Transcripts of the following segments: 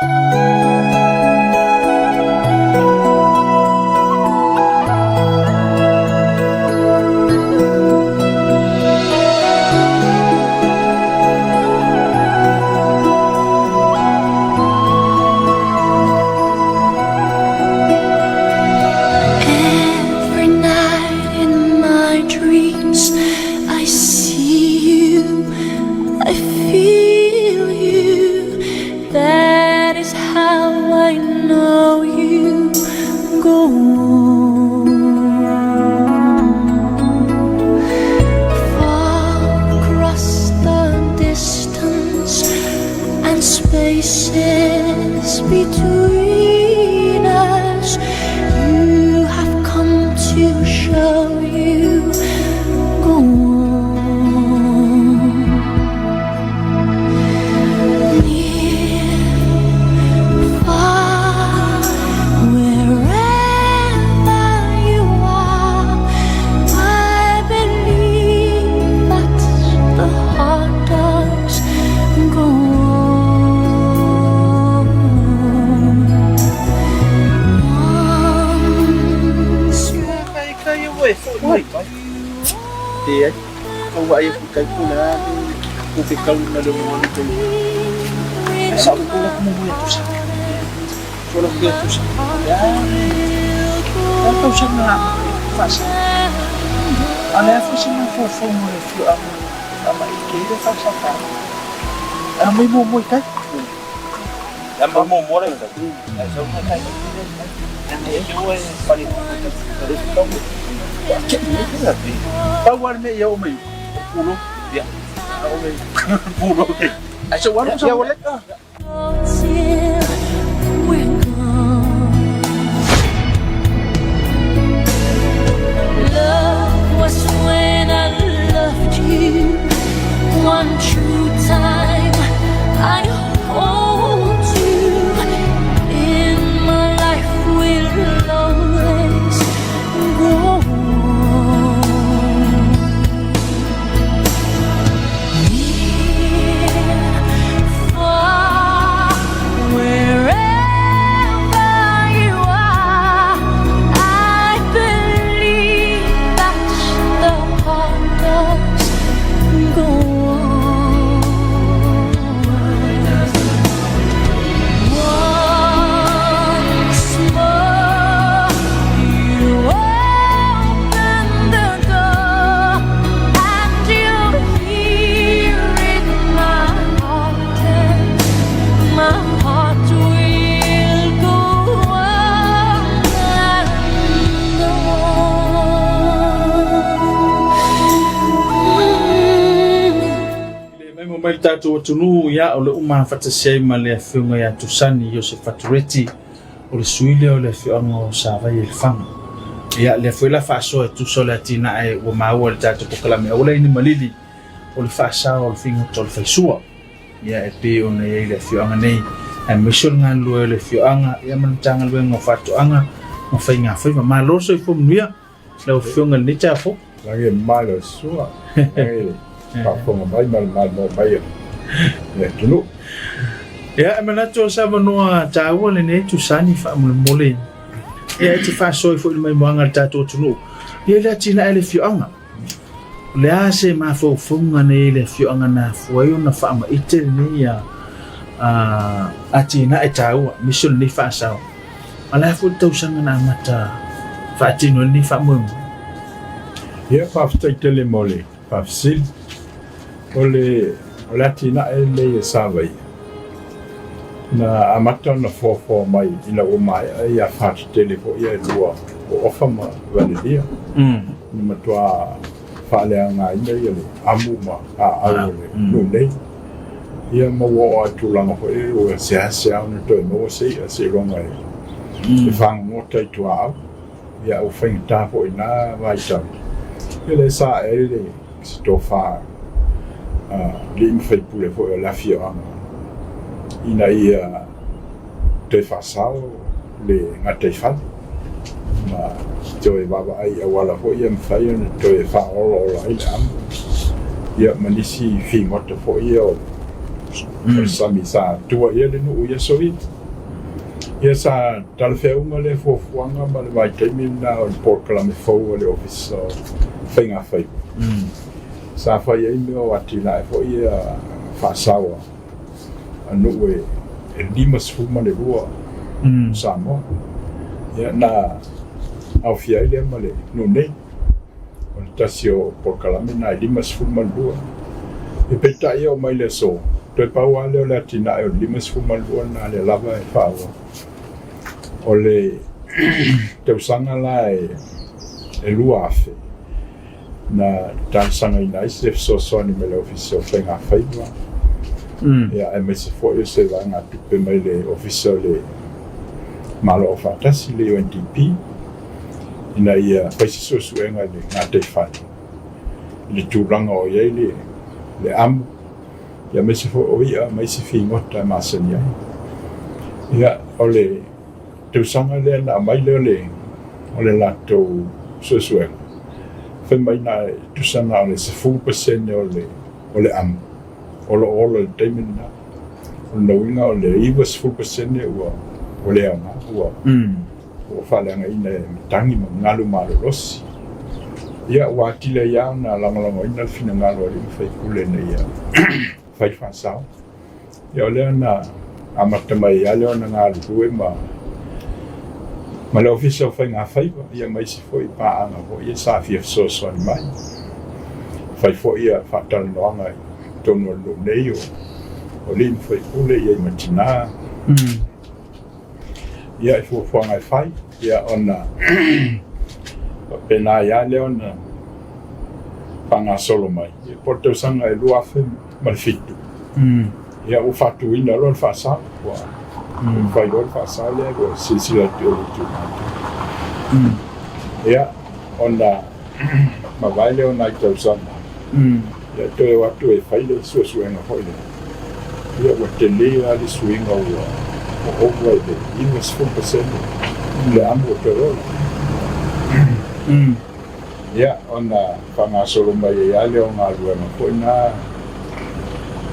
Every night in my dreams, I see you, I feel you. That is how I know you go on. Far across the distance and spaces between us, you have come to show you go on. Near, far, wherever you are, I believe that the heart does go on. Once till we're gone. Love was when I loved you one true time. I hold you in my life will always go on. Near, far, wherever you are, I believe that the heart does go on. Once more, you open the door, and you're here in my heart, and my heart will go on and on. Le maimoa mai le tatou atunuu, ia, o le uma faatasi ai ma le afioga ia Tusani Iosefatu Reti, o le sui lea o le afioaga o Savaii e Lefaga. Ia, lea foi la faasoa e tusa o le atinae ua maua i le tatou polokalame aua le ni malili o le faasao o le figota o le faisua. Ia, e pei ona i ai le afioaga nei, aemaise o le galulue o le afioaga, ia ma le Matagaluega o Faatoaga ma Faiga Faiva. Malo le soifua manuia lau afioga i lenei taeao fou. Lagi e malo e sua, lagi le faafofoga mai ma le maimoa mai o le atunuu. Ia, e manatu o se avanoa taua lenei Tusani faamolemole. Ia, e te faasoa ai foi i le maimoaga a le tatou atunuu. Ia, i le atinae le afioaga. O le a se mafaufauga nei i le afioaga na afua ai ona faamaite lenei atinae taua, aemaise o lenei faasao. A o le a foi le tausaga na amata faatino ai lenei faamoemoe? Ia, faafetai tele mo le faafesili. O le, o le atinae lenei e Savaii, na amata ona foafoa mai ina ua maea ia fā tetele foi ia e lua o Ofa ma Valelia. Na matua faaleagaina ia le amu ma aau o le nuu nei. Ia ma ua oo lava i tulaga foi lele ua seasea ona toe maua se i'a seiloga e fagogota i tuaau. Ia ua faigata foi i na vaitau. Ia lea sa ae ai le se tofa alii ma faipule foi o le afioaga ina ia toe faasao le gataifale ma toe vaavaai i auala foi ia mafai ona toe faaolaola ai le amu, ia ma nisi figota foi ia o O le sami sa tua i ai le nuu i aso ia. Ia sa talafeauga lea fuafuaga ma le vaitaimi lena o le polokalame fou a le Ofisa o Faiga Faiva. Sa fai ai mea o atinae foi ia faasao a nuu e 52 o Samoa. Ia na aofia ai lea ma le nuu nei. O le tasi o polokalame lena e 52. Ia peitai e oo mai i le aso, toe pau lava lea o le atinae o le 52 lena lea lava e faaauau. O le tausaga la e 2000 na talosagaina ai se fesoasoani mai le Ofisa o Faiga Faiva, ia aemaise foi o se vaegatupe mai le Ofisa o le Malo Aufaatasi, le UNDP, ina ia fai se suesuega i le gataifale i le tulaga o i ai le amu, aemaise foi o i'a ma isi figota e masani ai. Ia, o le tausaga lea na aumai lea o le latou suesuega, fai mai na e tusa na o le 10% o le amu o lo o ola i le taimi lena. O lona uiga o le 90% ua le aoga, ua ua faaleagaina e matagi ma galu malolosi. Ia, ua atili ai lava ona lagolagoina le finagalo o alii ma faipule ina ia fai faasao. Ia, o lea na amata mai ai lava lea ona galulue ma ma le Ofisa o Faiga Faiva, ia ma isi foi paaga foi ia sa fia fesoasoani mai. Fai foi ia faatalanoaga i totonu o le nuu nei o alii ma faipule, ia ma tinā. Ia, i fuafuaga e fai, ia ona faapena ai lava lea ona faagasolo mai. Ia, po o le tausaga e 2007, ia ua faatuina loa le faasao, ua fai loa le faasao lea ua silasila atu i le itumalo. Ia, ona mavae lea o nai tausaga, ia toe o atu e fai le suesuega foi lea. Ia ua tele lava le suiga ua ova i le 90% le amu o toe ola. Ia, ona faagasolo mai ai lava lea o galuega foi na,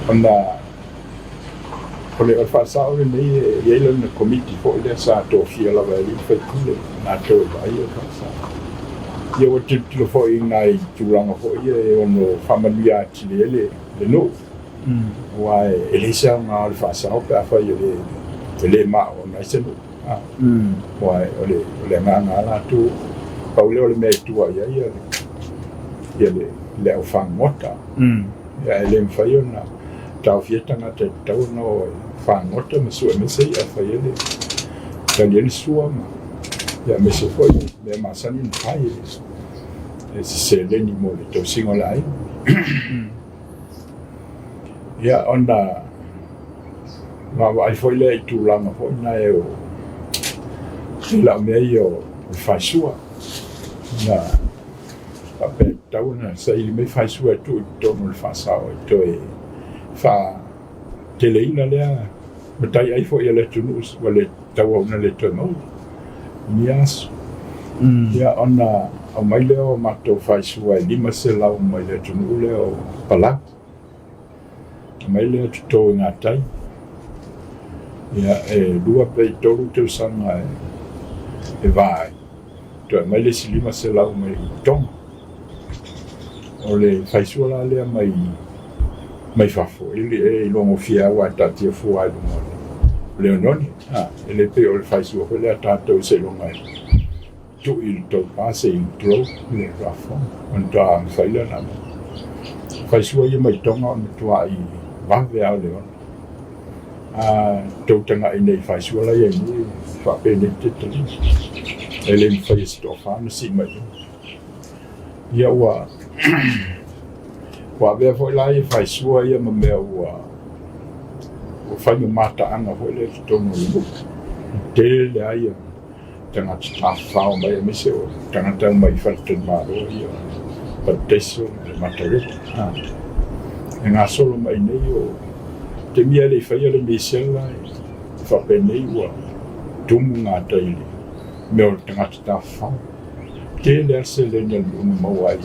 ona o le faasao lenei e i ai lana komiti foi lea sa tofia lava e alii ma faipule latou e vaaia le faasao. Ia ua tilotilo foi i nai tulaga foi ia e ono faamanuia atili ai le nuu. Aua e leai se aoga o le faasao pe afai e le maona ai se nuu. Aua o le agaga lava latou, pau lea o le mea e tua i ai le aufagota. Ae le mafai ona taofia tagata e tatau ona o e fagota ma sue mai se i'a e fai ai le tali ai le sua ma aemaise foi mea masani ona fai e se seleni mo le tausiga o le aiga. Ia, ona vaavaai foi lea i tulaga foi na e o lau mea ia o le faisua. Na faapea e tatau ona saili mai faisua e tuu i totonu o le faasao e toe faateleina lea mataiai foi a le atunuu ua le tauau ina le toe maua i ia aso. Ia ona aumai lea o matou faisua e 500 mai le atunuu lea o Palau. Aumai lea toto i gatai. Ia e 2 pe 3 tausaga e va ai. Toe aumai le isi 500 mai Toga. O le faisua la lea mai mai fafo, e le iloagofie lava aua e taatia fua i luga o le oneone. E le pei o le faisua foi lea a tatou seiloga e tui i le taupa se i tulou le faafofoga ona faatoa mafai lea ona aumai. Faisua ia mai Toga o le matuai vave lava o le ola. A tou tagai nei i faisua la e i ai nei, e faapenei te tali. E le mafai e se toafa ona sii mai i luga. Ia ua avea foi la ia faisua ia ma mea ua fai ma mataaga foi lea i totonu o le nuu. E tele lava ia tagata tafafao mai aemaise o tagata mai faletalimalo ia Parataiso ma le Matareva. E gasolo mai nei o taimi e le i faia le misela e faapenei ua tumu gatai i le mea o le tagata tafafao. Tele lava le seleni a le nuu na maua ai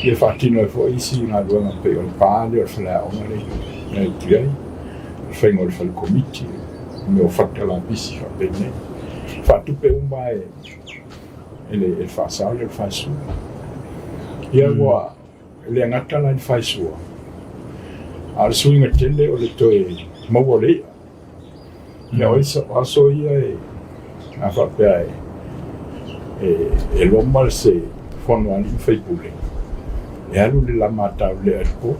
ia faatino ai foi isi galuega pei o le pa lea o le faleaoga lea i o. Na e tu ai, le faiga o le fale komiti, mea o fata lapisi faapenei. Faatupe uma e e le faasao le faesua. Ia ua le gata la i le faesua, a o le suiga tele o le toe maua o le i'a. Ia o aso ia e a faapea e loma se fono a alii ma faipule, e alu le lama taulelea i le po.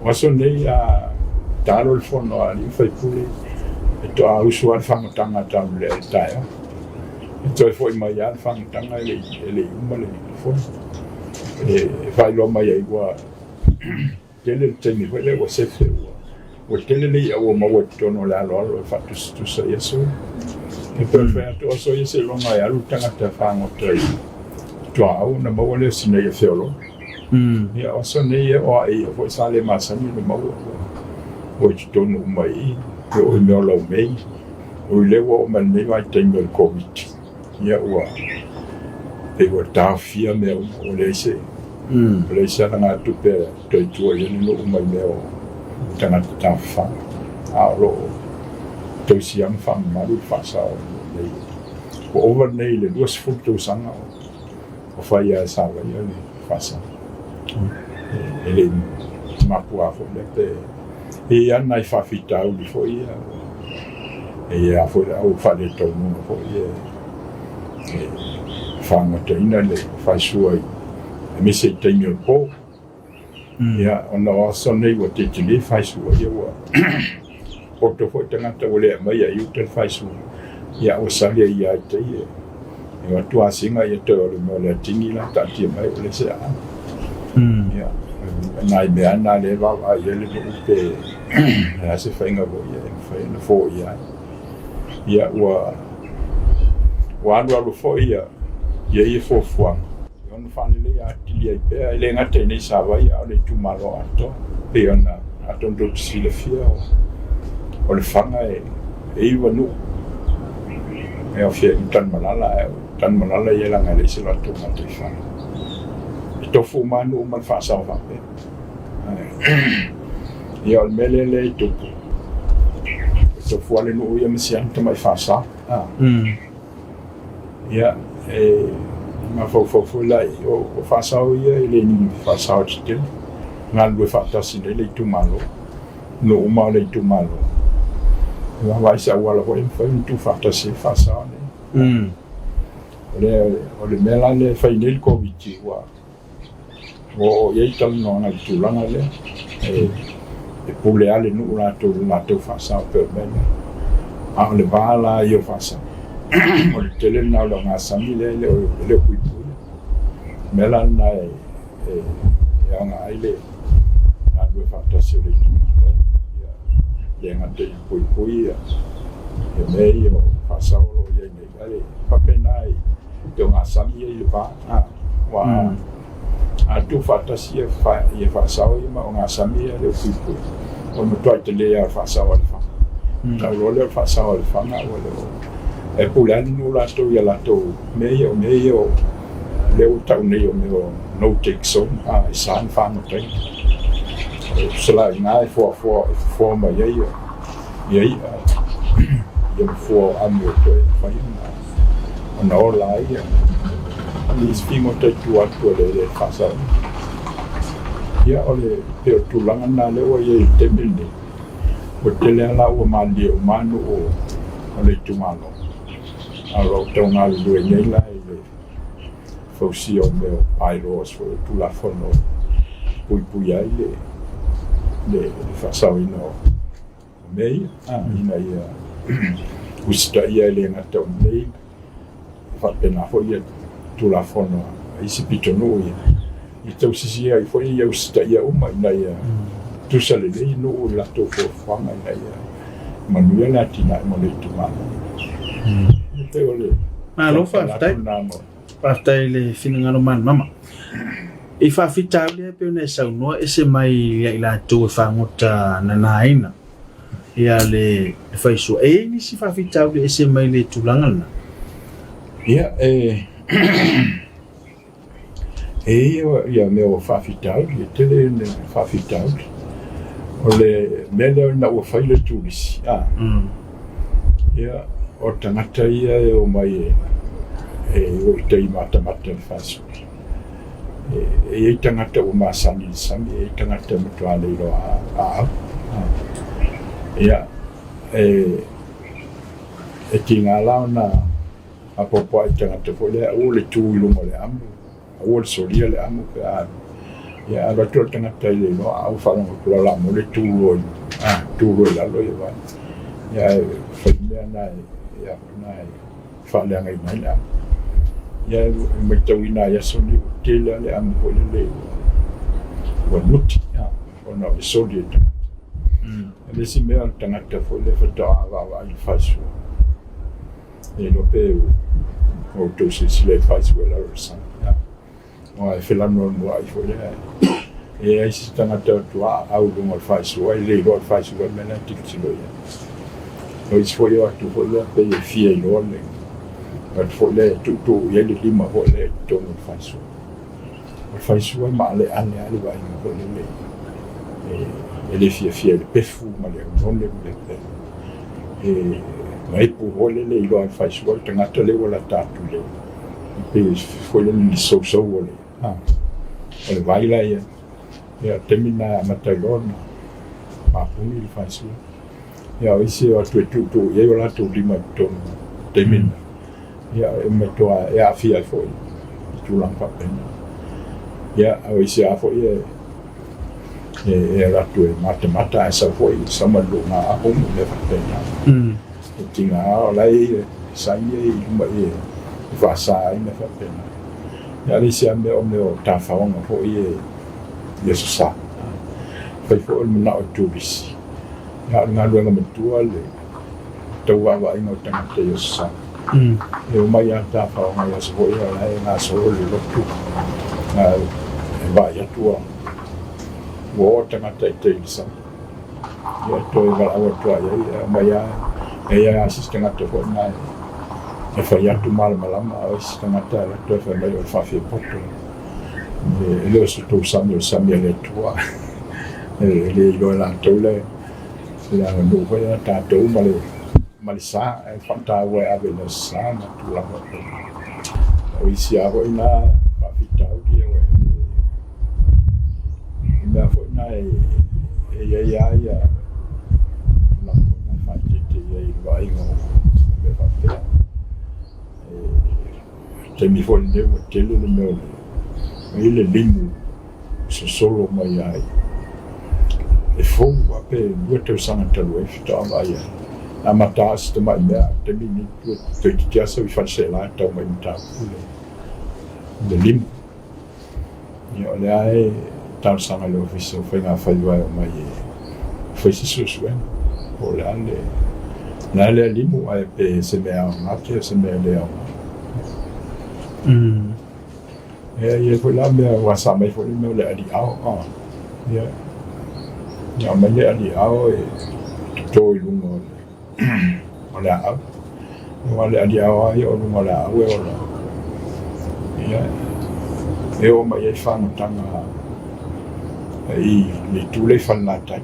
O aso nei a talo le fono a alii ma faipule, e toa usu lava le fagotaga taulelea i le taeao. E toe foi mai lava le fagotaga e le i uma le fono. E faailoa mai ai ua tele le taimi foi lea ua sefe ua tele le i'a ua maua i totonu o le aloalo e faatusatusa i aso ia. E pei ona fai atu o aso ia seiloga e alu le tagata e fagota i tuaau ona maua lea o sina i'a feoloolo. Ia o aso nei ia o ae i'a foi sa le masani ona maua ua i totonu uma i i, e oo i mea o laumei. Ui lea ua oo mai lenei vaitaimi o le Koviti, ia ua pei ua taofia mea uma, ua leai se ua leai se alagatupe e toe tua i ai le nuu mai mea o tagata tafafao, a o lo o tausi lava ma faamamalu le faasao o nuu nei. Ua ova nei i le 20 tausaga o fai lava e Savaia le faasao. E le i mapua foi lea pe E i ai lava nai faafitauli foi ia, e i ai lava foi le au faaletaunuga foi ia e fagotaina le faisua aemaise i taimi o le po. Ia, ona o aso nei ua tetele faisua ia ua poto foi tagata ua le aumaia i uta le faisua, ia ua sali ai lava i tai e o atu asiga ia toe o le mea o le atigi la taatia mai ua leai se aano. Ia, nai mea na lea e vaavaai i ai le nuu pe le a se faiga foi e mafai ona foia ai. Ia ua alualu foi ia ia fuafuaga e ono faaleleia atili ai pea, e le gata i nei Savaii a o le itumalo atoa. E pei ona atonu tou te silafia o Lefaga e 9 nuu e aofia ai ma Tanumalala, ae o Tanumalala ia leaga e leai se latou gataifale. E tofu uma lava nuu ma le faasao faapea. Ia o le mea lea e tupu, e tofu lava le nuu ia ma si ana tamai faasa. Ia, e mafaufau foi la i o faasao ia e le ni faasao tetele, galulue faatasi nei le itumalo, nuu uma o le itumalo. E vaavaai se auala foi e mafai ona tuufaatasi ai faasao nei. O le mea la lea e fai nei le Koviti ua oo i ai talanoaga i le tulaga lea, e pule lava le nuu latou i le latou faasao pei o le mea lea. A o le va la ia o faasao, o le tele lena o le ogasami lea e le o puipuia. O le mea la lena e aoga ai le galulue faatasi o le itumalo, ia le gata i le puipui ia mea ia o faasao o lo o i ai nei, ae faapena i te ogasami ia i le va. Aua a tuufaatasi ia faasao ia ma ogasami ia e le o puipui, o le matuai tele lava o le faasao a Lefaga. Tau loa lea o le faasao a Lefaga ua le o... E pule lava le nuu latou i a latou mea ia, o mea ia o lea ua tau nei o mea o no take zone, a e sa ona fagota ai. E tusa la i ina e foafoa mai ai ia i'a, ia ma fua o amu e toe mafai ona ola ai ia isi figota i tua atu o le faasaoina. Ia o le pei o le tulaga lena lea ua i ai i le taimi lenei, ua tele lava la ua malilie uma lava nuu o le itumalo, a o lo o tau galulue nei la i le fausia o mea o bylaws foi o Tulafono e puipuia ai le faasaoina o mea ia, ina ia usitaia e le gata o nei, faapena foi ia Tulafono a isi pitonuu ia, e tausisi ai foi ia usitaia uma ina ia tusa lelei nuu i latou fuafuaga ina ia manuia le atinae mo le itumalo. E pei o le Malo faafetai. Faafetai i le finagalo malamalama. I faafitauli e pei ona e saunoa ese mai ia i latou e fagota nanaina ia le faisua. E i ai nisi faafitauli e ese mai le tulaga lena? Ia, e e i ai ia mea o faafitauli, e tele faafitauli. O le mea lea ina ua fai le turisi, a, ia, o tagata ia e omai e o i tai matamata i le faisua. E i ai tagata ua masani i le sami, e i ai tagata e matua le iloa aau. Ia, e tiga la ona apoapoai tagata foi lea, aua le tu i luga o le amu, aua le solia le amu pe a alu. Ia alu atu le tagata e le iloa aau faalogo atu loa la mo le tu loa i tu loa i lalo ia vai. Ia ae fai mea na e na e faaleagaina ai le amu. Ia e matauina ai aso nei ua tele lava le amu foi lele ua nuti ona o le soli e tagata. O le isi mea o le tagata foi lea faatoa vaavaai i le faisua. E iloa pe ua outou silasila i le faisua i lalo o le sami. Aua e felanoanoai foi lea. E i ai se tagata o tua au i luga o le faisua, e le iloa le faisua le mea la e tilotilo i ai. O isi foi o atu foi lea pei e fia iloa le o atu foi lea e tuutuu i ai le lima foi lea i totonu o le faisua. O le faisua e maaleale lava le vaaiga foi lele e le fiafia i le pefu ma le oneone ma le e maepu foi lele iloa e le faisua le tagata lea ua lata atu i le pei foi lele le sousou o le o le vai la ia. Ia taimi lena e amata ai loa ona mapuni le faisua. Ia o isi e o atu e tuutuu i ai o latou lima i totonu i le taimi lena, ia e matua e aafia ai foi i tulaga faapena. Ia o isi lava foi e e alu atu e matamata ae sau foi sau ma le luga aho ma mea faapena. E tiga o la e i ai saini ia i luma i e faasa ai mea faapena. Ia a o le isi lava mea o mea o tafaoga foi ia i aso Sa. Fai foi o le manao i turisi. Ia a o le galuega matua le tau vaavaaiga o tagata i aso Sa. E omai lava tafaoga i aso foi ia o la e gasolo le lotu e vaai atu ua oo tagata i tai i le sami. Ia toe valaau atu lava i ai, e aumai lava, e i ai lava se isi tagata foi lena e fai atu malamalama, a o isi tagata e alu atu ae fai mai o le faafiapoto. E le o se tou sami o le sami a le Atua. E le iloa e latou le aganuu foi lea a tatou ma le sa, e faataua e ave i le aso sa ma tulaga faapena. O isi lava foi na faafitauli e O mea foi na e i ai lava ia tulaga foi na e faaeteete i ai i le vaaiga o mea faapea. O le taimi foi lenei ua tele le mea o le i ai le limu sosolo mai ai e fou lava pe 2 tausaga talu ai faatoa vaai ai. Na amata lava si tamai mea a o le taimi lenei toeitiiti lava sau i Faleaseela e tau mai i Matautu le limu. Ia o lea e talosaga i le Ofisa o Faiga Faiva e omai e fai se suesuega po o le a le le a lea limu ae pe se mea aoga pe o se mea le aoga. Ia e i ai foi la mea ua sa mai foi le mea o le aliao a. Ia ia aumai le aliao e toto i luga o le o le aau. Aua o le aliao lava ia o luga o le aau e ola ai. Ia, e oo mai ai fagotaga i le itu lea i Falelatai,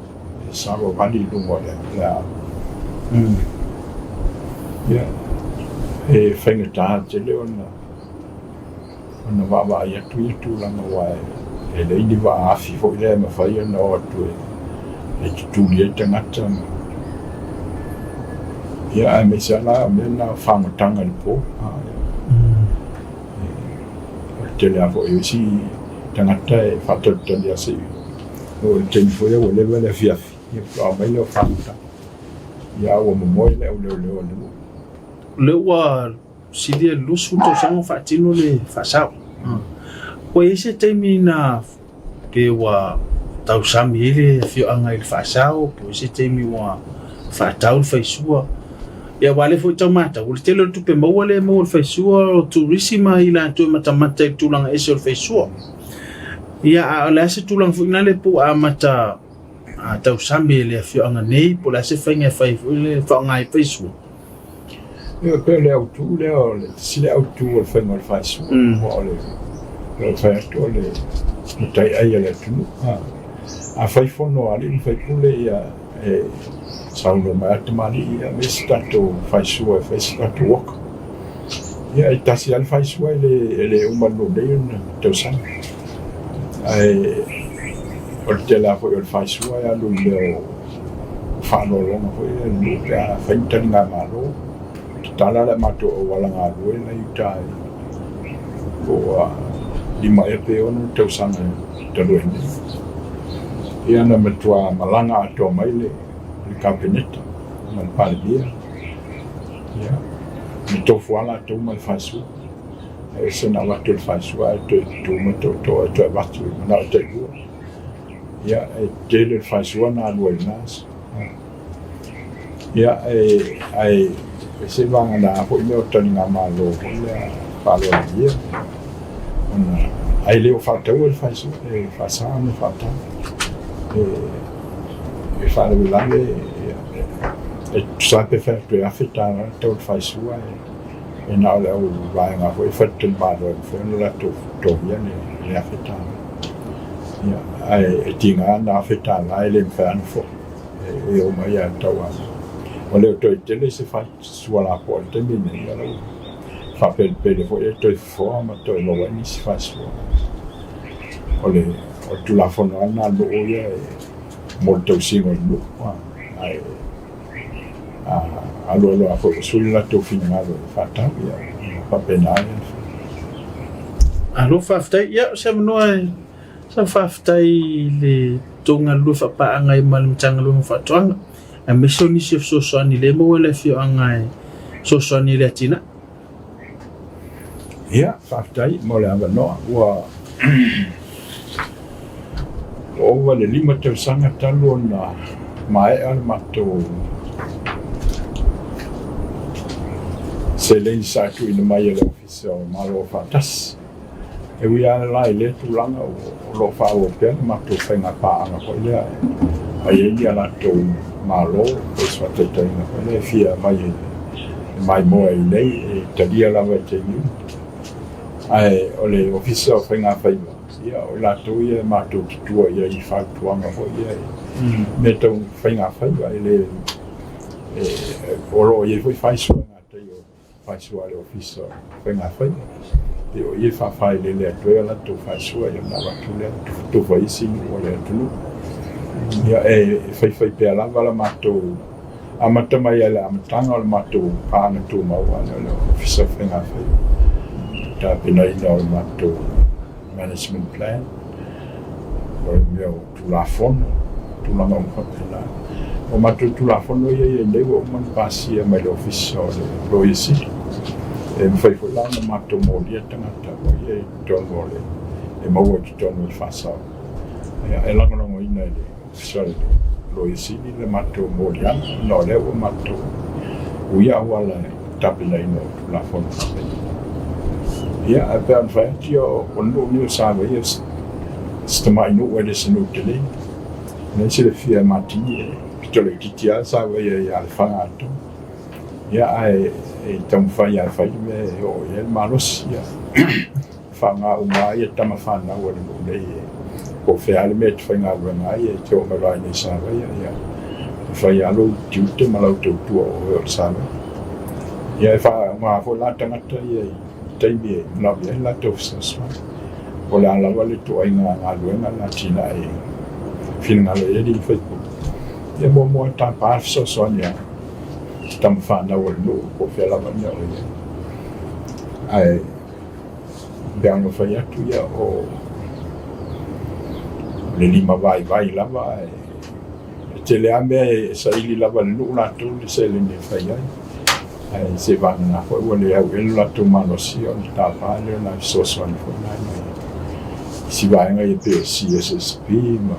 e savavali i luga o le aau. Ia, e faigata tele ona ona vaavaai atu ia tulaga aua e leai ni vaa afi foi lea e mafai ona o atu e tutuli ai tagata ma ia aemaise lava la o mea na o fagotaga i le po. O le tele lava foi o isi tagata e faatalitali lava se i oo i le taimi foi lea ua leva le afiafi ia faatoa aumai lea o fagotaga. Ia a ua momoe le auleoleo a le nuu. O lea ua silia i le 20 tausaga o faatino le faasao. Ua i ai se taimi na pe ua tausami ai le afioaga i le faasao po o i ai se taimi ua faatau le faisua. Ia aua o lea foi e tau matau, o le tele o le tupe maua lea e maua i le faisua o turisi ma i latou e matamata i le tulaga ese o le faisua. Ia a o le a se tulaga foi lea po ua amata tausami e le afioaga nei po o le a se faiga e fai ai foi le faaaoga ai faisua? Ia pei o le autu lea o le tasi lea autu o le faiga o le faisua, aua o le fai atu o le mataiai a le atunuu. Afai fono a alii ma faipule ia e saunoa mai lava tamalii ia aumai se tatou faisua e fai se tatou oka. Ia e tasi lava le faisua e le e le uma i le nuu nei ona tausaga. Ae o le tele lava foi o le faisua e alu i mea o faaaloaloga foi lea i le nuu pe a fai ni taligamalo. Tatala le matou auala galue la i uta i po ua 5 ea pe 6 tausaga talu ai nei. Ia na matua malaga atoa mai le Kapeneta ma le Palemia, ia, na tofu lava latou ma le faisua. E ese ona avatu e le faisua ae toe tu mai tootoo ae toe avatu i manao tailua. Ia, e tele le faisua na alu ai i lena aso. Ia, ae se vagana foi mea o taligamalo foi lea faaaloalogia ona ae le o faataua le faisua, e faasa ona faatau. E faalavelave e tusa pe fai atu e $1,000 le tau o le faisua e na o le au vaega foi e faletalimalo e mafai ona latou totogia le $1,000. Ia, ae e tiga ona $1,000 e le mafai lava ona foi. E oo mai ia tauaso. Ua le o toe tele se faisua lapoa i le taimi lenei, ia o la ua faapelepele foi e toe fofoa ma toe maua ai nisi faisua. O le Tulafono lava lena a le nuu ia mo le tausiga o le nuu, ae a alu alu lava foi ua sui le latou finagalo e faatau, ia ona faapena lea ona fai. Malo faafetai. Ia, o se avanoa e Sa faafetai i le tou galulue faapaaga ai ma le Matagaluega o Faatoaga, aemaise o nisi o fesoasoani lea e maua e le afioaga e fesoasoani i le atinae. Ia, faafetai mo le avanoa. Ua ova i le 5 tausaga talu ona maea le matou seleni sa tuuina mai e le Ofisa o Malo Faatasi. E ui lava la i lea tulaga o lo o faaauau pea le matou faiga paaga foi lea a i ai ni a latou malo po o se faataitaiga foi lea e fia aumai e maimoa i inei e talia lava i taimi uma. Ae o le Ofisa o Faiga Faiva, ia o i latou ia e matou te tua i ai i fautuaga foi ia i mea tau faiga faiva e le o lo o i ai foi faisuaga tai o faisua a le Ofisa o Faiga Faiva, pei o i e faafailele atu ai a latou faisua ia ona avatu lea tufatufa i isi nuu o le atunuu. Ia e faifai pea lava la matou amata mai lava i le amataga o le matou paaga tumau lava lea o le Ofisa o Faiga Faiva, tapenaina o le matou management plan, o le mea o Tulafono, tulaga uma faapena. O matou Tulafono ia e i ai nei ua uma ona pasia mai le Ofisa o le Loia Sili. E mafai foi la ona matou molia tagata ua ia i totonu o le, e maua i totonu o le faasao. Ia, e lagolagoina e le Ofisa o le Loia Sili le matou moliaga, ona o lea ua matou uia auala e tapenaina o Tulafono faapena. Ia, ae pei ona fai atu, ia, o le nuu lenei o Savaia, Si tamai nuu e le o se nuu tele. E leai se lefia e matini e pito laitiiti lava sa vaia ia Lefaga atoa. Ia ae e taumafai lava e fai le mea e oo i ai le malosi. Ia faaaoga uma lava ia tama fanau a le nuu nei e po o fea lava le mea e te faigaluega ai e te oo mai loa i inei i Savaia ia e fai lava lou tiute ma lau tautua o oe o le Savaia. Ia e faaaoga foi la tagata ia i taimi e manaomia ai le latou fesoasoani. Po o le a lava le ituaiga galuega na atinae e finagalo i ai alii ma faipule, ia muamua lava tapa le fesoasoani a tama fanau a le nuu po o fea lava le mea o i ai. Ae pe a ono fai atu ia o le lima vaivai lava ae E tele lava mea e saili lava e le nuu latou le seleni e fai ai, ae seiavagana foi ua le au i ai lo latou malosi ona tapa lea o nai fesoasoani foi na mai isi vaega ia pei o CSSP ma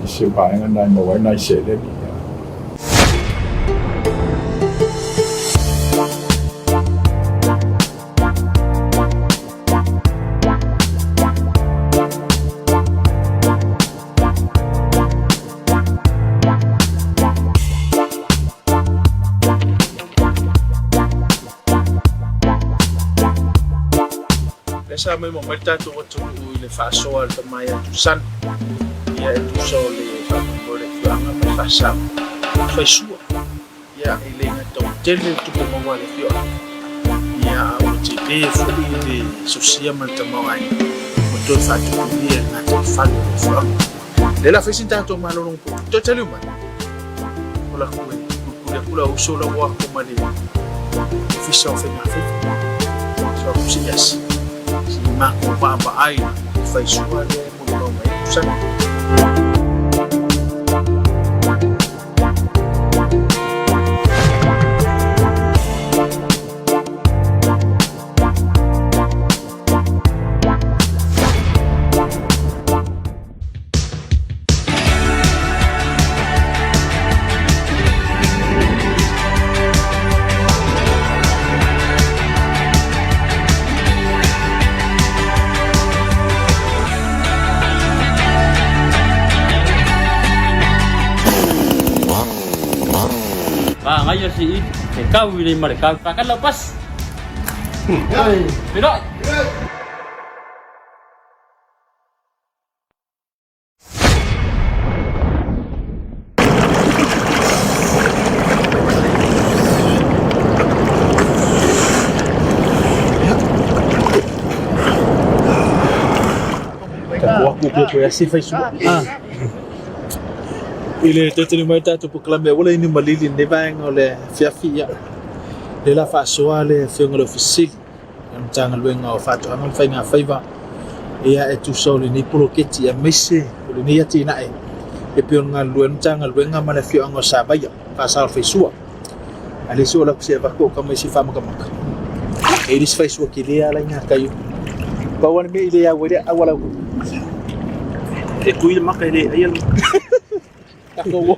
nisi o vaega na e maua ai nai seleni. Lea sa maimoa mai le tatou atunuu i le faasoa a le tama ia Tusani. Ia e tusa o le faamoemoe o le afioaga ma le faasao faisua. Ia e le gata ua tele le tupe maua a le afioaga, ia a ua tele foi le sosia ma le tamaoaiga ua toe faatupulia i le gataifale o le afioaga. O lea la fai sina tatou malologa puupuu. Toe taliu mai, o la ku e kulikuli atu lau uso la ua ako ma le Ofisa o Faiga Faiva. So aku se i asi, se i matou vaavaai i faisua lea e molimau mai ai Tusani. Magaia si i te kau i lei ma le kau. Pakala pas. Piroi. Tapu aku ke koe asi fai sua. Ah. I le toe tali mai tatou polokalame ua le inu malili lenei vaega o le afiafi ia. Lea la faasoa le afioga i le Ofisa Sili o le Matagaluega o Faatoaga ma Faiga Faiva ia e tusa o lenei poloketi aemaise o lenei atinae e pei ona galulue ai le Matagaluega ma le afioaga o Savaia, Faasao Faisua. A le isi o lau se avatu o kama isi faamakamaka. E le isi faisua kele ala i ngā kai. Pau ana mea i le au ai le au ala. E kui le maka e le ai le maka. Tako wo.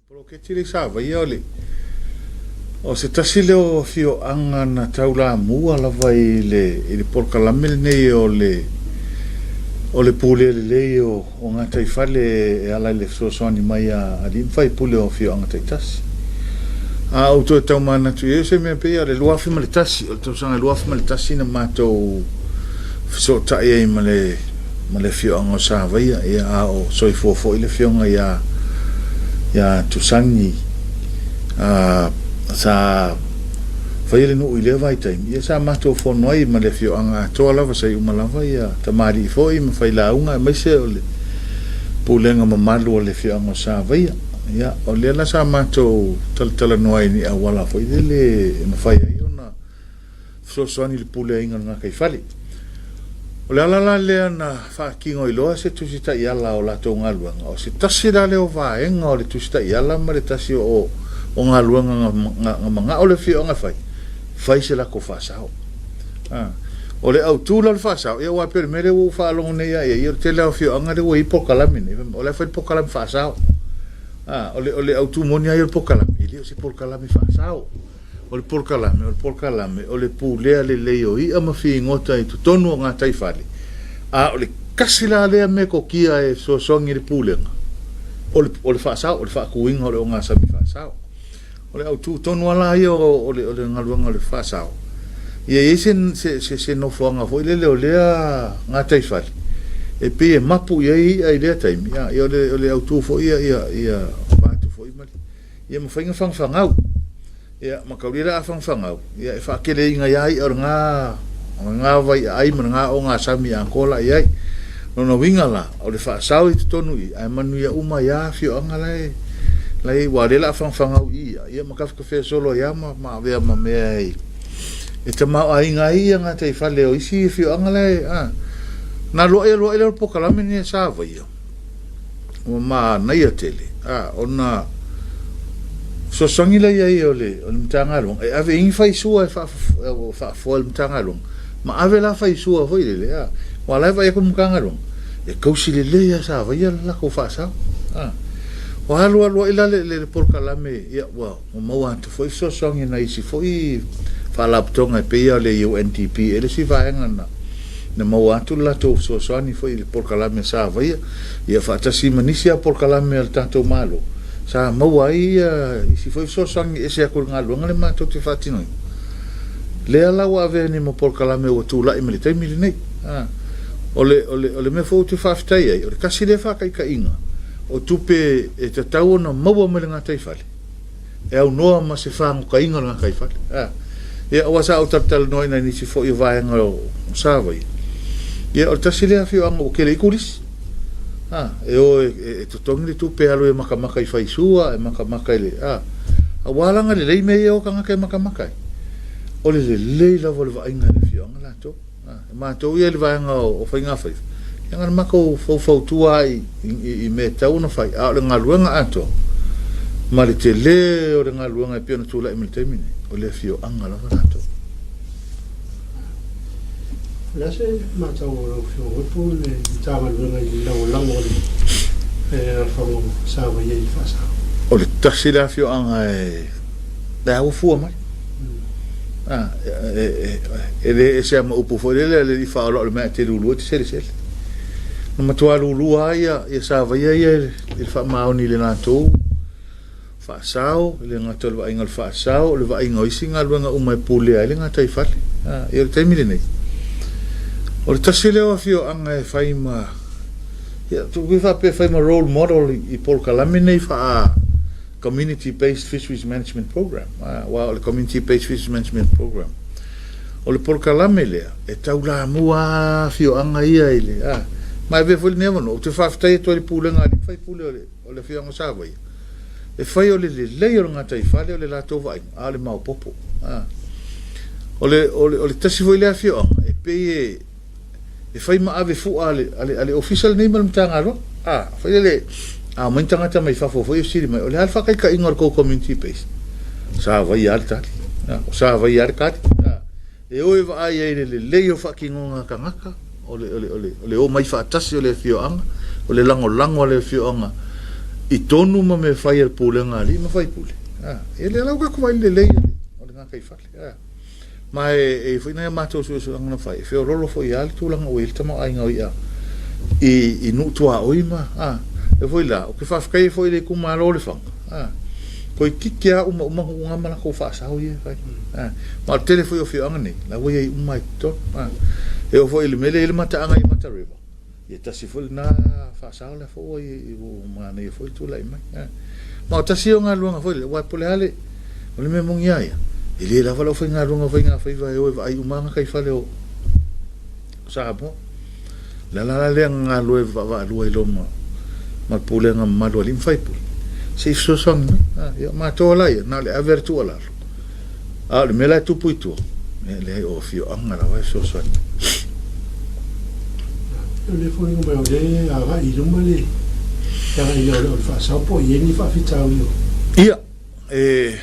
Poloketi le Savaia o le o se tasi lea o afioaga na taulamua lava i le i le polokalame lenei o le o le pulea lelei o o gataifale e ala i le fesoasoani mai a alii ma faipule o afioaga taitasi. A ou toe taumanatu i ai o se mea pei o le 2001, o le tausaga 2001 na matou fesootai ai ma le ma le afioaga o Savaia, ia a o soifua foi le afioga ia ia Tusani a sa faia le nuu i lea vaitaimi, ia sa matou fono ai ma le afioaga atoa lava sa i uma lava ia tamalii foi ma failauga aemaise o le pulega mamalu o le afioaga o Savaia. Ia o lea la sa matou talatalanoa ai i ni auala foi lele e mafai ai ona fesoasoani i le puleaina o le gataifale. O le ala la lea na faatino ai loa se Tusi Taiala o latou galuega, o se tasi la lea o vaega o le Tusi Taiala ma le tasi o galuega na manao le afioaga e fai, fai se latou faasao. O le autu la o le faasao, ia aua e pei o le mea lea ua ou faalogo nei lava i ai, o le tele lava o afioaga lea ua i ai polokalame nei, o la e fai le polokalame faasao. O le autu moni lava ia o le polokalame, e le o se polokalame faasao. O le polokalame, o le polokalame, o le pulea lelei o i'a ma figota i totonu o gataifale, a o le kasi la lea metotia e fesoasoani i le pulega, o le, o le faasao, o le faatuina o le ogasami faasao. O le autu tonu lava la ia o, o le, o le galuega o le faasao, ia i ai se, se, se, se nofoaga foi lele o lea gataifale, e pei e mapu i ai i'a i lea taimi, a, ia o le, o le autu foi ia, ia, ia va atu foi ma le, Ia ma faiga fagafagau. Ia ma kaulia le a fagafagau, ia e faakeleina ai ia o lena, o lena vai aai ma lena ogasami atoa la i ai. Lona uiga la, o le faasao i totonu i, ae manuia uma ai lava afioaga la e, la e i ai, aua o lea o le a fagafagau i ia, ia ma tafetafea solo ai lava ma, ma avea ma mea e, e tamaoaiga ai ia gataifale o isi afioaga la e, a. Na alu ae alu ae lea o le polokalame lenei a Savaia. Ua manaia tele, a, ona fesoasoani lea i ai o le, o le Matagaluega e ave i ai ni faisua e faafoe e le Matagaluega, ma ave la faisua foi lele, a, aua o la e vaai atu le Matagaluega, e tausi lelei lava e Savaia le latou faasao, a. Ua alu alu ai la le, le polokalame, ia, ua, ua maua atu foi fesoasoani nai isi foi faalapotopotoga e pei lava o le UNDP e le isi vaega na, na maua atu le latou fesoasoani foi i le polokalame sa faia, ia faatasi ma nisi lava polokalame a le tatou Malo sa maua ai isi foi fesoasoani e ese atu i le galuega lea matou te faatinoina. Lea la ua avea nei ma polokalame ua tulai mai le taimi lenei. O le, o le, o le mea foi ou te faafetai ai, o le tasi lea faataitaiga o tupe e tatau ona maua mai le gataifale, e aunoa ma se fagotaina o le gataifale. A, ia, aua sa ou talatalanoa i nai nisi foi o vaega o Savaii, ia, o le tasi lea afioaga ua tele ai turisi. A, e o e, e, e totogi le tupe e alu e matamata i faisua, e matamata i le, a, aua la na lelei mea ia o tagata e matamata ai. O le lelei lava o le vaaiga e le afioaga latou. E matou ia i le vaega o Faigafaiva, ia na ona matou faufautua lava i mea e tatau ona fai, a o le galuega atoa ma le tele o le galuega e pei ona tulai mai i le taimi lenei, o le afioaga lava latou. O le a se matau a lau Afioga po o le Matagaluega i le lagolago a le alaalafaga o Savaii i le faasao? O le tasi le afioaga e au fua mai. E le ese lava ma upu foi lele, a le alii faaola o le mea e te lulua e te selesele. Na matua lulua lava ia Savaia ia i le faamaoni i le latou faasao, e le gata o le vaaiga o le faasao, o le vaaiga o isi galuega uma e pulea ai le gataifale. Ia o le taimi lenei, o le tasi lea o afioaga e fai ma, ia, tuu faapea e fai ma role model i polokalame nei faa Community Based Fisheries Management Program, aua o le Community Based Fisheries Management Program, o le polokalame lea e taulamua lava afioaga ia i le, a, ma e avea foi lenei avanoa, ou te faafetai atu ai i le Pulega a alii ma faipule o le, o le afioaga o Savaia, e fai o le lelei o le gataifale o le latou vaaiga, a o le maopoopo. A. O le, o le, o le tasi foi lea afioaga, e pei e, e fai ma ave fua a le, a le, a le ofisa lenei ma le Matagaluega. A, fai lele, a omai ni tagata mai fafo foi e fesili mai, o le a le faataitaiga o le tou community base? Savaia lava le tali. A, o Savaia lava le tali. A, e o e vaai ai i le lelei o faatinoga a tagata, o le, o le, o le, o le omai faatasi o le afioaga, o le lagolago a le afioaga i tonu ma mea fai a le pulega a alii ma faipule. A, e le lau tatou vaai i le lelei o le gataifale. A. Ma e i ai foi nai a matou suesuega na fai, e feoloolo foi lava le tulaga ua i ai le tamaoaiga o i'a i, i nuu tuaoi ma, a, e foi la, ou te faafetai ai foi i le itumalo o Lefaga, a, toeitiiti lava umauma nuu na ma latou faasao ia e fai, a, ma o le tele foi o afioaga nei, la ua i ai uma lava i totonu, a. E oo foi i le mea lea e i ai le mataaga i Mata River, Ia tasi foi lena faasao lea foi ua i ua manaia foi le tulai mai. Ma o tasi ia o galuega foi lea, aua po o le a le, o le mea moni lava ia, e le lava le aufaigaluega o faigafaiva e o e vaai uma lava gataifale o Samoa. O le ala la lea na galulue vaavaalua ai loa ma le pulega mamalu a alii ma faipule, se i fesoasoani mai. Ia, o matou lava la ia, na o le ave lava le tuualalo, A o le mea la e tupu i tua, e leai, o afioaga lava e fesoasoani mai. O lea e foliga mai o lea e agai i luma le agai o le faasao po o i ai ni faafitauli o. Ia, e,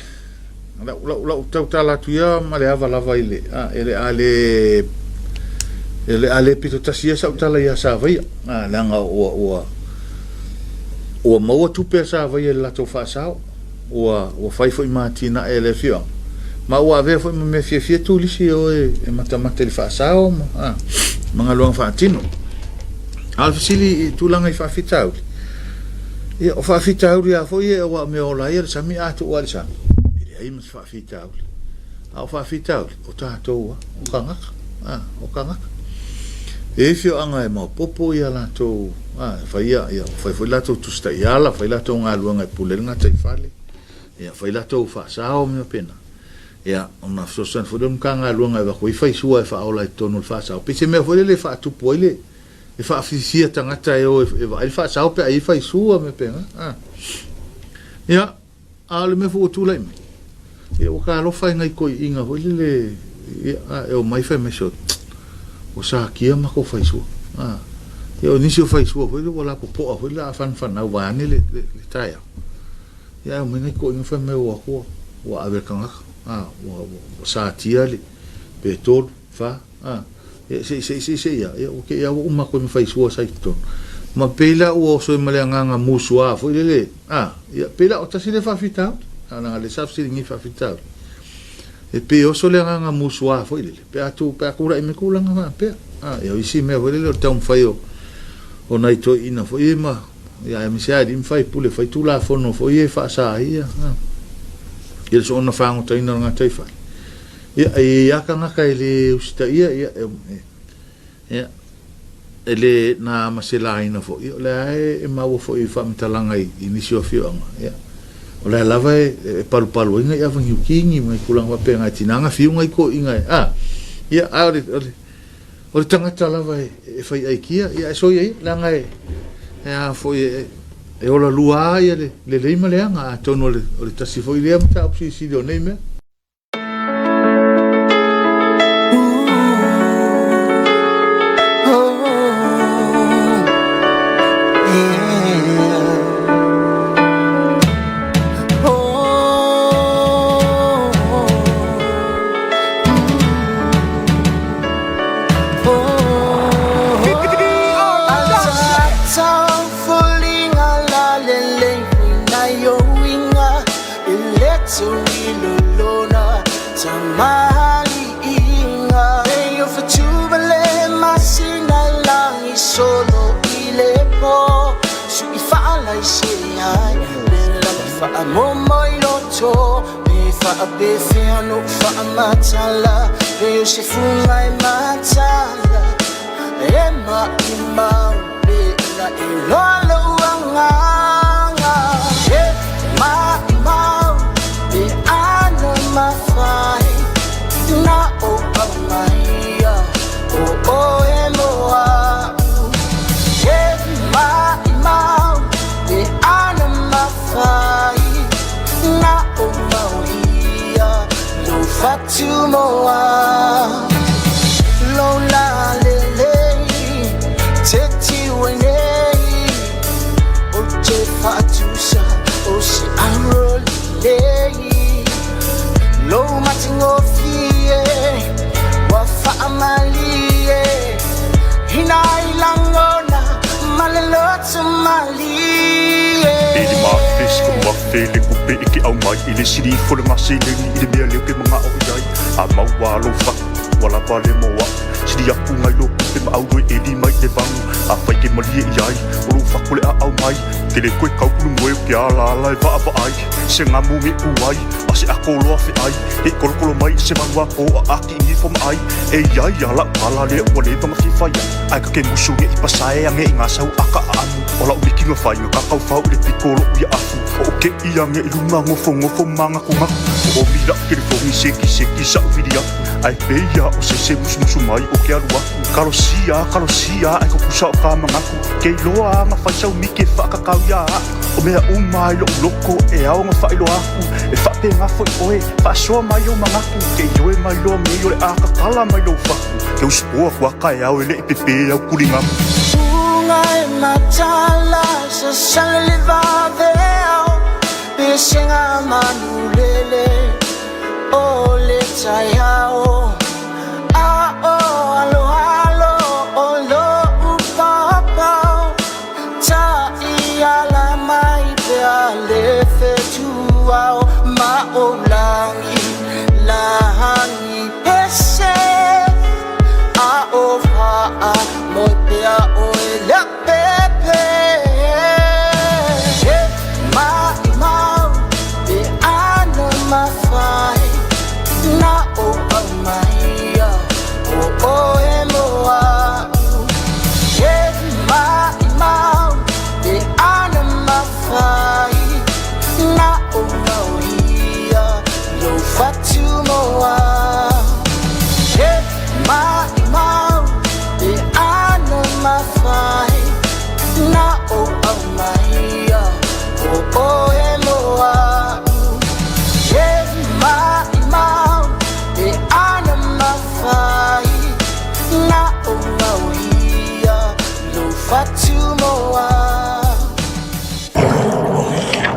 lau, lau, lau tautala atu ia ma le ava lava i le, a, e le a le, e le a le pito tasi ia sau tala ia Savaia, a, leaga ua, ua, ua maua tupe a Savaia i le latou faasao. Ua, ua fai foi ma atinae a le afioaga, ma ua avea foi ma mea fiafia turisi e o e matamata i le faasao ma, a, ma galuega faatino. A o le fesili i tulaga i faafitauli, ia, o faafitauli lava foi ia aua o mea ola ai le sami, a tuu lava i le sami, e leai ma se faafitauli. A o faafitauli, o tatou lava, o tagata, a, o tagata. E i ai afioaga e maopoopo ia latou, a, e fai ia, ia, fai foi latou tusi taiala, fai latou galuega e pule ai le gataifale, ia, fai latou faasao ma mea faapena. Ia, ona fesoasoani foi lea o le Matagaluega e avatu ai faisua e faaola i totonu o le faasao. Pei se mea foi lele e faatupu ai le, e faafifia tagata e o e vaai le faasao pe a i ai faisua ma mea faapena. A. Ia, A o le mea foi ua tulai mai, ia ua talofa i nai toeaiina foi lele, ia, e omai fai mai, sole, ua satia matou faisua. A, ia o nisi o faisua foi lele ua lapopoa foi lele a fanafanau vaeane le, le, le taeao. Ia ae omai nai toeaiina fai mai ua atu ua ave e le tagata, a, ua, ua, ua satia le, pe tolu, fa, a, ia, se i, se i, se i, se i a, ia, ua te i a ua uma atu ai ma faisua sa i totonu. Ma pei la ua oso ai ma le agaga musuā foi lele, a, ia, pei la o tasi lea faafitauli, a, leaga lea sa fesiligia i faafitauli. E pei e oso le agaga musuā foi lele, pe a tu, pe a tulai mai tulaga faapea. Ia o isi mea foi lele o le taumafai o o nai toeaiina foi ia ma ia aemaise lava alii ma faipule e fai tulafono foi ia e faasa ai ia ia le soona fagotaina o le gataifale. Ia e i ai lava tagata e le usitaia ia ia e le na ma se laina foi, o lea e maua foi i faamatalaga i nisi o afioaga, ia, o lea lava e palupalu ai nai ava niukini ma nai tulaga faapena e tiga ona fiu nai toeaiina e, a, ia, a o le, o le, o le tagata lava e fai aikia, ia, e soia ia, leaga e, e a foi, e, e ola lua lava ia le lelei ma le aga, atonu o le, o le tasi foi lea mataupu silisili o nei mea.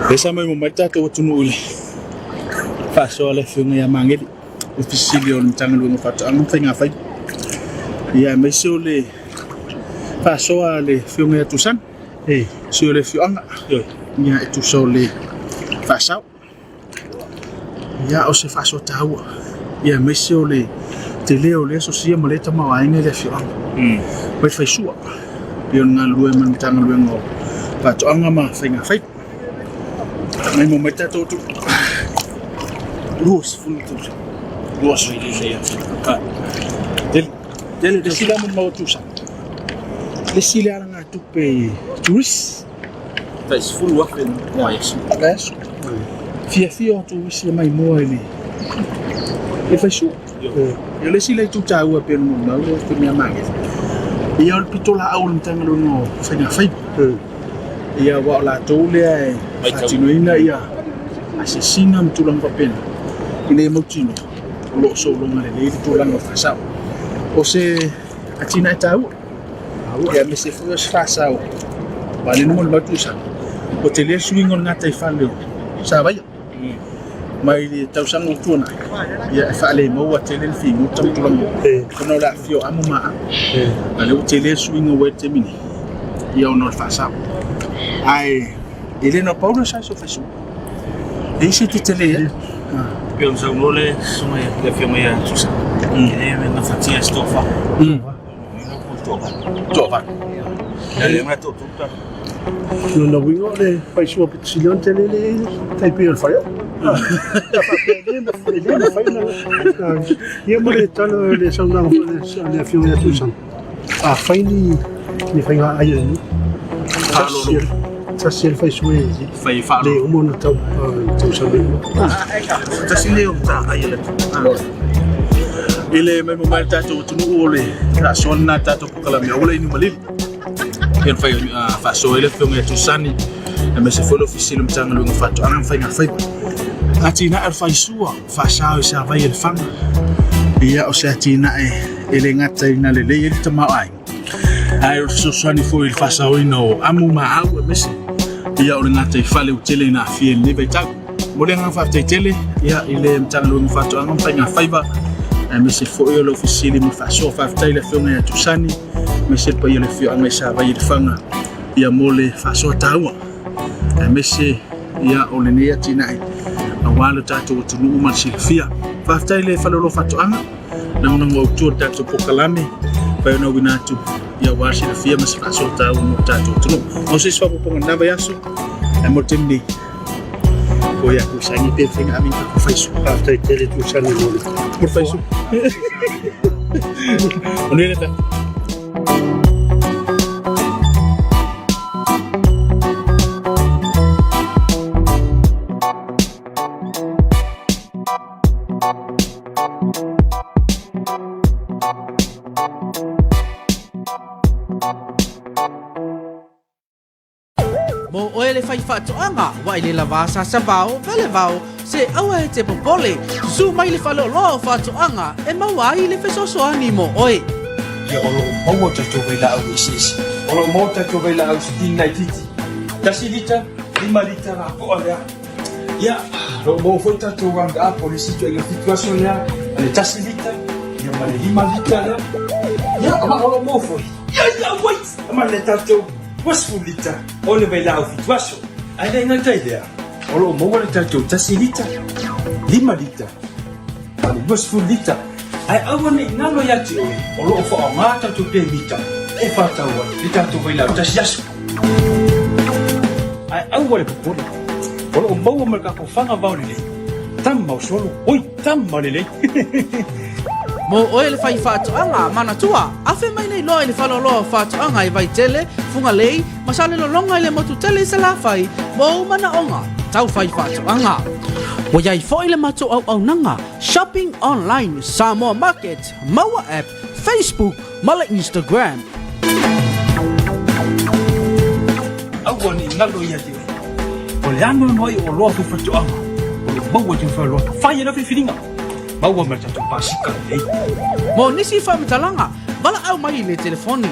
E sa mai mo mai tatou atunuu i le faasoa a le Afioga ia Magele, Ofisa Sili o le Matagaluega o Faatoaga ma Faiga Faiva. Ia aemaise o le faasoa a le Afioga ia Tusani, sui o le afioaga, ia e tusa o le faasao. Ia o se faasoa taua, ia aemaise o le Tele o lea sosia ma lea tamaoaiga i le afioaga. Mai faisua, pei ona galulue ma le Matagaluega o Faatoaga ma Faiga Faiva. Mai mo mai tatou atu 20 tausaga. 20 tausaga. Tele. Tele le sila mo mau tausaga. Le sila alagatupe i tourist. Tai 10,000 le vaiaso. Vaiaso. Fiafia o turisi e maimoa i le faisua. Ia o le isi lea itu taua pei ona molimau o se mea maketi. Ia o le pitolaau o le Matagaluega o Faiga Faiva. Ia aua o latou lea e faatinoina ia asiasiga ma tulaga faapena ina ia mautinoa o lo o sologa lelei le tulaga o faasao. O se atinae taua. Ia aemaise foi o se faasao aua o lea na molimau Tuisaga, ua tele le suiga o le gataifale o Savaia mai le tausaga ua tuanai, ia e faalemaua tele le figota ma tulaga ona o le aafia o amo ma aau. A o lea ua tele le suiga ua i ai i le taimi nei, ia ona o le faasao. Ae e le na o le pau lea o size o faisua. E i ai se tetele ai. Pei ona saunoa le susuga i le Afioga ia Tuisaga, e le gafatia e se toafa. Lona uiga o le faisua pito sili ona tele le tai pei o le faleoo. A faapea e le mafai ona ia ma le tala le saunoaga foi a le Afioga ia Tuisaga, afai ni faiga ai a le nuu, tasi le faisua e le uma ona tausami. Tasi lea o mataaai a le atunuu. I le maimoa mai le tatou atunuu o le faasoa lena a le tatou polokalame aua le inu malili. Pei ona fai faasoa ai le Afioga ia Tusani aemaise foi le Ofisa Sili o Matagaluega o Faatoaga ma Faiga Faiva. Atinae o le faisua, faasao i Savaii e Lefaga. Ia o se atinae e le gata ina lelei ai le tamaoaiga, Ae o le fesoasoani foi i le faasaoina o amu ma au aemaise ia o le gataifale ua tele ina aafia i lenei vaitau. Momoli le agaga faafetai tele ia i le Matagaluega o Faatoaga ma Faiga Faiva aemaise foi o le Ofisa Sili mo le faasoa. Faafetai i le Afioga ia Tusani aemaise le paia o le afioaga i Savaii i Lefaga ia mo le faasoa taua aemaise ia o lenei atinae aua lo tatou atunuu ma le silafia. Faafetai i le Faleolo o Faatoaga. Lagolago autu o le tatou polokalame, fai ona auina atu ia aua le silafia ma se faasoa taua mo le tatou atunuu. Mo se isi faaopoopoga i lena vaiaso, ae mo le taimi nei, o ia ku sangi pe faiga ave i tatou faisu. Faafetai tele Tusani mo le Mo le faisu. Manuia le tatou. Mo oe le faifaatoaga, ua i le lava sasavao, velevao, se aua e te popole, susu mai le faleoloa o faatoaga e maua ai le fesoasoani mo oe. Ia o lo o maua tatou vailaau eseese. O lo o maua tatou vailaau sitini laitiiti, 1 lita, 5 lita lapoa lea. Ia, o lo o maua foi tatou round up o le isi ituaiga 7 aso lea, ma le 1 lita, ia ma le 5 lita lea. Ia, ma o lo o maua foi, ia, ia, wait! Ma le tatou 20 lita o le vailaau 7 aso. Ae le gata i lea, o lo o maua le tatou 1 lita, 5 lita, ma le 20 lita. Ae aua ne i galo ia te oe, o lo o faaaoga tatou pemita e faatau ai le tatou vailaau tasi aso. Ae aua le popole, o lo o maua ma le tatou faga vao lelei, tama o solo, oi tama lelei. Mo oe le faifaatoaga, manatua, afe mai nei loa i le faleoloa o faatoaga i Vaitele, Fugalei, ma Salelologa i le motu tele i Salafai mo ou manaoga tau faifaatoaga. Ua i ai foi le matou auaunaga Shopping Online Samoa Market, Maua App, Facebook ma le Instagram. Aua ne i galo ia te oe. O le anoano ai o oloa faifaatoaga o lo o maua i tau faleoloa. Fai e lau filifiliga. Maua ma le tatou pasika lelei. Mo nisi faamatalaga, valaau mai i le telefoni.